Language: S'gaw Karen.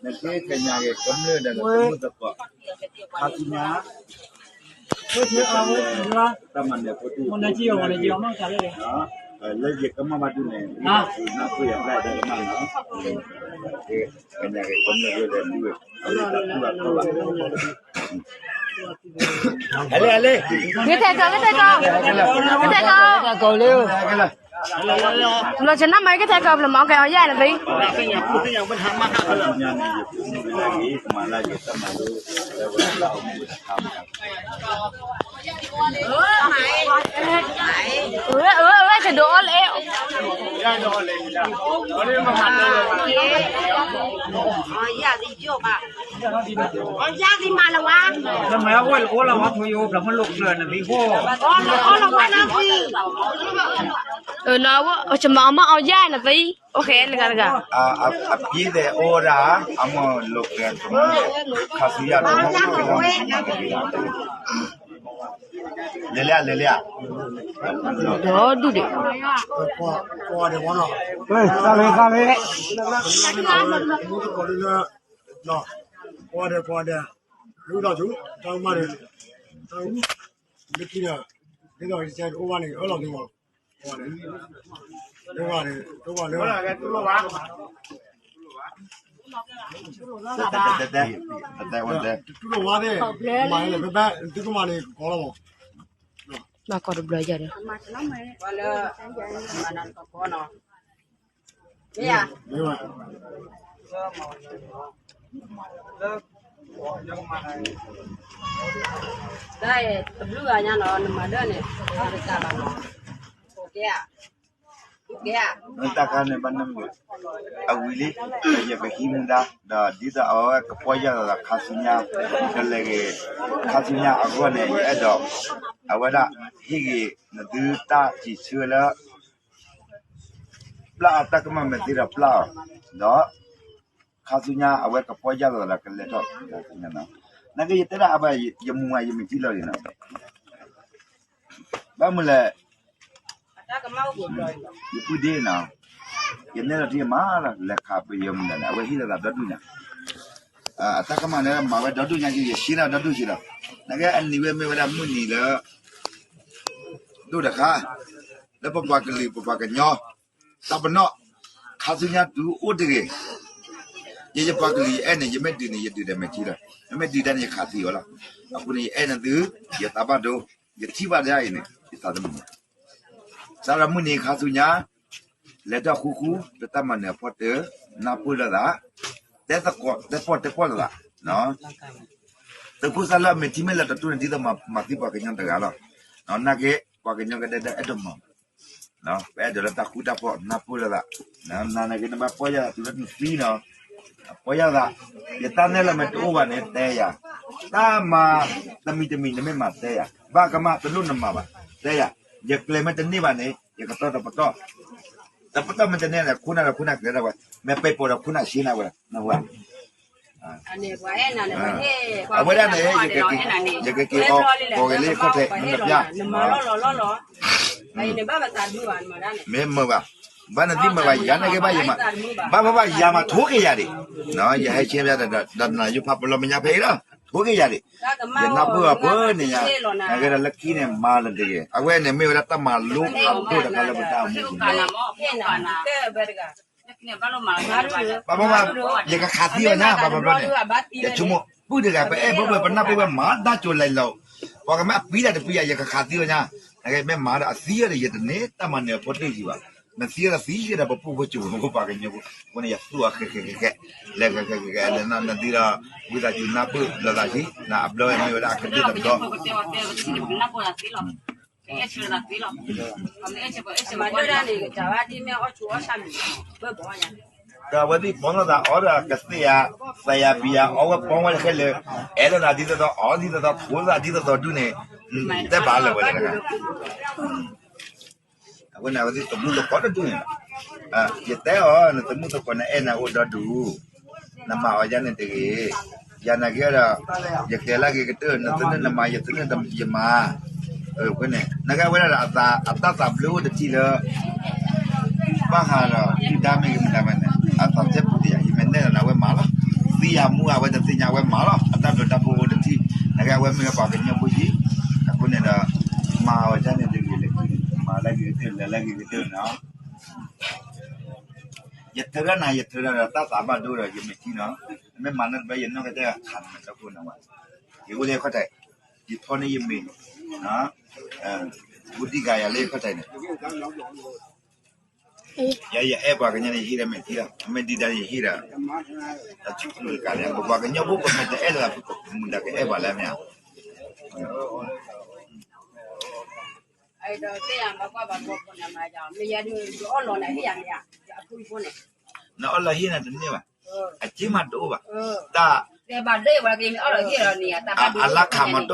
နက့ကညးက့ၤကမျၢၢ်ဒီးနသမုၣ်သကိး, ခါဆူညါ ဝဲအဝဲ တၢ်မၤနၢၤဖိတံၢ် မနကံအီၤ မနကံအီၤ မ့ၢ်တၢ်လၢ လၢယကမၣ်ဘၣ်ဒုးန့ၣ် နၢ်ပၢၢ်ယၤဖျါတၢ်ကမၣ်နီၤ, ကညးက့ၤကမျၢၢ်ဒီး အလဲအလဲ ဂ့ၤထဲကီး ဂ့ၤထဲကီး ဂ့ၤထဲကီး လီၤဆနၢ်မၤက့ၤထဲကီး ပျၢၤမၤအီၣ်ကဲအီၤယဲၢ်န့ၣ်သံ, အဝဲကဒိးအီၣ်လၢအဲ နမၤအီၣ်ဝဲလၢအိၣ်လၢဝါထိယိ ပျၢၤမုၢ်လိာ်ကျၢၤနသံဃိ, အီၣ်လၢဝါနသံ, အဝဲမၤအီၣ်မၤအီၣ်ယဲၢ်န့ၣ်သံ, အိၣ်ဃဲလၢဂၤတဂၤ, အပျံၤသဲးအိၣ်ဒၣ်, အမိၢ်လိာ်ကျၢၤတမုၢ်, ခါဆူညါတမုၢ်, လဲၤလၢ, လဲၤလၢ, ဒီဒူၣ်ဒံး, တၢ်လၢ, တၢ်လၢ, ပှၤဒီးပှၤဒီး, လူဒီးသူ, တၢ်မၤဒီး, တၢ်အူ, လၢခံဒီး, ဒ်သိးယတဲတအိၣ်ဘၣ်န့ၣ် အၢၣ်လီၤသ့မး, ပှၤဒီး, တဘၣ်န့ၣ်, တဘၣ်လၢ, တဲတဲတဲ, တတူၢ်လိာ်ဝါသ့ၣ်, မၤန့ၣ် ဖဲဘၣ်သုကမၤန့ၣ်ကကီလီၤမး, ဘၣ်ကီတဘျီယၤဒီး, လၢ, မ့ၢ်ဧါ, တဘျုးဂၤညါနီၤ နမၤဒၢၣ်န့ၣ်, ကဲဧါ, ကဲဧါ, နတၢ်ခါန့ၣ်ဘၣ်နမုာ်, အဝံၤလံ, ယကဟံးမူဒါ, ဒီးဒ်သိးအဝဲကပီၢ်ယၢ်လီၤသးခါဆူညါ, ကလဲၤဂ့ၤ, ခါဆူညါအဂီၢ်န့ၣ် ယအဲၣ်ဒိး, အဝဲဒၣ်ဟ့ၣ်ဂ့ၤနသုတၢ်စံးဆၢလၢ ပျၢ်အတၢ်ကမၣ်မ့ၢ်သ့ဒီးပျၢ်အီၤ, ဒီး, ခါဆူညါအဝဲကပီၢ်ယၢ်လီၤသးကလဲၤထီၣ်, နာ်က့ယတဲဒၣ်အဘၣ် ယမူမးယမ့ၢ်ထံၣ်လီၤလံနီၤ, ဘၣ်မနုၤလဲၣ်, ယပုၢ်ဒ့နီၤ, ယနဲၣ်လီၤထံမးလီၤ လဲၤခးပယီၤမုၢ်လၢ်န့ၣ် အဝဲဟ့ၣ်လီၤသးဒီဒူၣ်ညါ, အတၢ်ကမၣ်န့ၣ် မၤဝဲဒီဒူၣ်ညါက့ ယဆ့လီၤဒီဒူၣ်ဆ့လီၤ, နာ်က့အနံၤဝဲမ့ၢ်ဝဲဒၣ်မုၢ်နံၤလၢ ဒိၣ်တခါ, လၢပပှၤကလုာ်ပပှၤကညီ, တၢ်ပနီၣ်, ခါဆူညါတုၤအိၣ်တဂ့ၤ, ယဲယပှၤကလုာ်ယအဲၣ်န့ၣ် ယမ့ၢ်ဒုးန့ၣ် ယဒုးဒီးမဲာ်ထံလီၤ, မ့မ့ၢ်ဒုးဒၣ်န့ၣ် ယခးသံအီၤလီၤ, အဃိန့ၣ် ယအဲၣ်နသု, ယသးဘၣ်ဒိ, ယထံၣ်ဘၣ်ဒၣ်အံၤန့ၣ် ယသးသမူ, စးထီၣ်မုၢ်နံၤခါဆူညါ, လဲၤထီၣ်ဃူဃူ, လၢတၢ်မၤနၢၤအဖီတၢၢ်, နၢ်ပၢၢ်လိာ်သး, တဲသကိးတဲပီၢ်တဲပီၢ်လိာ်သး သုးခိၣ်သၣ်လၢအမဲာ်ထံမဲာ်လၢတတူၢ်န့ၣ် ဒ်သိးမၤသံပှၤကညီတဂၤလီၤ, နာ်က့ ပှၤကညီကဒဲဒၣ်အဲၣ်ဒိးမၤ, ပအဲၣ်ဒိးလၢတၢ်ဃူတၢ်ဖိး နၢ်ပၢၢ်လိာ်သး, နာ်က့နဘၣ်ပီၢ်ယၢ်သးတုၤလၢနသံနီၤ, ပီၢ်ယၢ်သး, ယတၢ်နဲၣ်လီၤမ့ၢ်တအိၣ်ဘၣ်န့ၣ် တဲယၤ, တၢ်မၤ, တမံၤတမံၤနမ့ၢ်မၤတဲယၤ, ဘၣ်ကမၣ်တလိၣ်နမၤဘၣ်, တဲယၤ, ယကျဲၤမ့ၢ်တန့ၢ်ဘၣ်န့ၣ် ယကတီၢ်တပတီၢ် တပတီၢ်မ့ၢ်တန့ၢ်န့ၣ် ခိၣ်နၢ်ဒီးခိၣ်နၢ်ကျဲၤဒၣ်ဝဲ, မ့ၢ်ပဲာ်ပိာ်ဒီးခိၣ်နၢ်ဆ့နၢ်ဝဲ, နၢ်ဟူဧါ, အဝဲဒၣ်န့ၣ် ယကက့ၤအီၣ်ကီၢ်ဂ့ၤလၢခီၣ်ထံး မ့ၢ်တပျၢ်, မ့ၢ်မုာ်ဘၣ်, ဘၣ်နသံမုာ်ဘၣ် ယၤနာ်က့ဘၣ်ယမၤ, ဘၣ်ဘၣ်ဘၣ်ယၤမၤထိၣ်က့ၤယၤဒံး, ယဟဲဆ့ဘၣ်ဒီးနၤယိၤဖးပလီၢ်မဲာ်ညါဖဲအံၤလီၤ, ထိၣ်က့ၤယၤဒံး, ယနၢ်ပၢၢ်အီၤပၢန့ၣ်ညါ, နာ်က့ဒီးလၢခံန့ၣ်မၤလၢတဂ့ၤ, အဝဲန့ၣ်မ့ၢ်ဝဲဒၣ်တၢ်မၤလိအဒိၣ်တခါလၢပတၢ်အိၣ်မူပူၤန့ၣ် ဘၣ်ဘၣ်ဘၣ်, ယကခးသံအီၤညါ ဘၣ်ဘျီဘျီန့ၣ်, ယဆိကမိၣ် ပုၢ်တဂၤ ပအဲၣ်ဘၣ်ဝဲ ပနၢ်ပၢၢ်ဝဲမၤတၢ်ကၠိလဲၤလီၤ, ပှၤကမ့ၢ်အပံၤတၢ်တပံၤယၤ ယကခးသံအီၤညါ, နကမ့ၢ်မၤဒီးအသံအီၤဒီး ယတန့ၢ်တၢ်မၤနၢၤအဖိတၢၢ်ယံၤဘၣ်, နသံအီၤဒီးသံယၤဒီး ပပူၣ်ဖိကၠိဖိပှၤကညီဖိ, အဃိန့ၣ် ယသူအီၤဃဲဃဲဃဲဃဲ, လဲၤဃဲဃဲဃဲဃဲ လဲၤနၤနသံဒီး ဝံသးစူၤနၢ်ပၢၢ်လိာ်သးဆံး, နအဘျီဝဲမ့ၢ်ဝဲဒၣ်အကတၢၢ်တဘျီ ဒီးအဝဲသ့ၣ်ပီၢ်လိာ်သးအီၤဒီးကသ့ၣ်ယၤ, သးယၤဘံယၤ အီဝဲပီၢ်ဝဲတခဲလၢာ်, အဲၣ်လိာ်သးဒ်သိးသိး အီဒ်သိးသိး ထိလိာ်သးဒ်သိးသိးဒုးန့ၣ်, တဲဘၣ်လၢၤဝဲတဂၤ, အဃိန့ၣ် အဝဲသ့ၣ်တဘျုးလၢၤကီးတဒူၣ်န့ၣ်လီၤ, ယတဲအီၤ နသမုၣ်သကိးနအဲၣ်နၤအိၣ်ဒီဒူၣ်, နမၤအီၤယၤန့ၣ်တဂ့ၤ, ယၤနာ်က့ဒီး, ယကဲလၢက့ၤကတၢၢ် နသနၢၣ်နမၤ ယသနၢၣ်ယမၤ, အဃိန့ၣ် နာ်က့အဝဲဒၣ်ဒီးအတၢ်သးဘျၢအိၣ်တထံၣ်လၢ ဘၣ်ဃးဒီး ဒုၣ်ဒါမ့ၢ်ဂ့ၤမတၤမ့ၢ် အဝဲတသ့ၣ်ညါ အဝဲမၤလီၤ အတၢ်ဘျုးတၢ်ဖှိၣ်အိၣ်တထံၣ်, နကဲအဝဲမ့ၢ်ဝဲပှၤကညီဖိယံၤ, အဃိန့ၣ်ဒီး မၤဝဲဒ်န့ၣ်တဂ့ၤလၢ မၤလၢဂ့ၤကတၢၢ် လဲၤလၢဂ့ၤကတၢၢ်နီၤ. ယထုးထီၣ်နၤ ယထုးထီၣ်ဒီး တၢ်သးဘၣ်ဒိဒီး ယမဲာ်ထံနီၤ, မ့ၢ်မၤနီတဘျီ ယနီၢ်ကစၢ်ခးနမဲာ်တီခိၣ်န့ၣ်ဝဲ, ယအိၣ်လၢခီၣ်ထံး, ယဖီန့ၢ်ယမ့ၤ, ဘူးဒံကၤယၤလၢခီၣ်ထံးန့ၣ် ယဲယအဲၣ်ပှၤကညီန့ၣ် ယဟ့ၣ်ဒီးမဲာ်ထံလီၤ, မ့ၢ်ဒံးဒၣ်ယဟ့ၣ်ဒီး တၢ်ဆိကမိၣ်တကးန့ၣ် ပပှၤကညီဖိ ပမ့ၢ်တအဲၣ်လၢၤ ပမုၢ်ဒၣ်ကအဲၣ်ပှၤလၢမ့ၢ်ဧါ. နအီၣ်လီၤဟ့ၣ်နၤတန့ၢ်ဘၣ်, အစ့မးတအိၣ်ဘၣ်, တၢ်, အလါခးမးတအိၣ်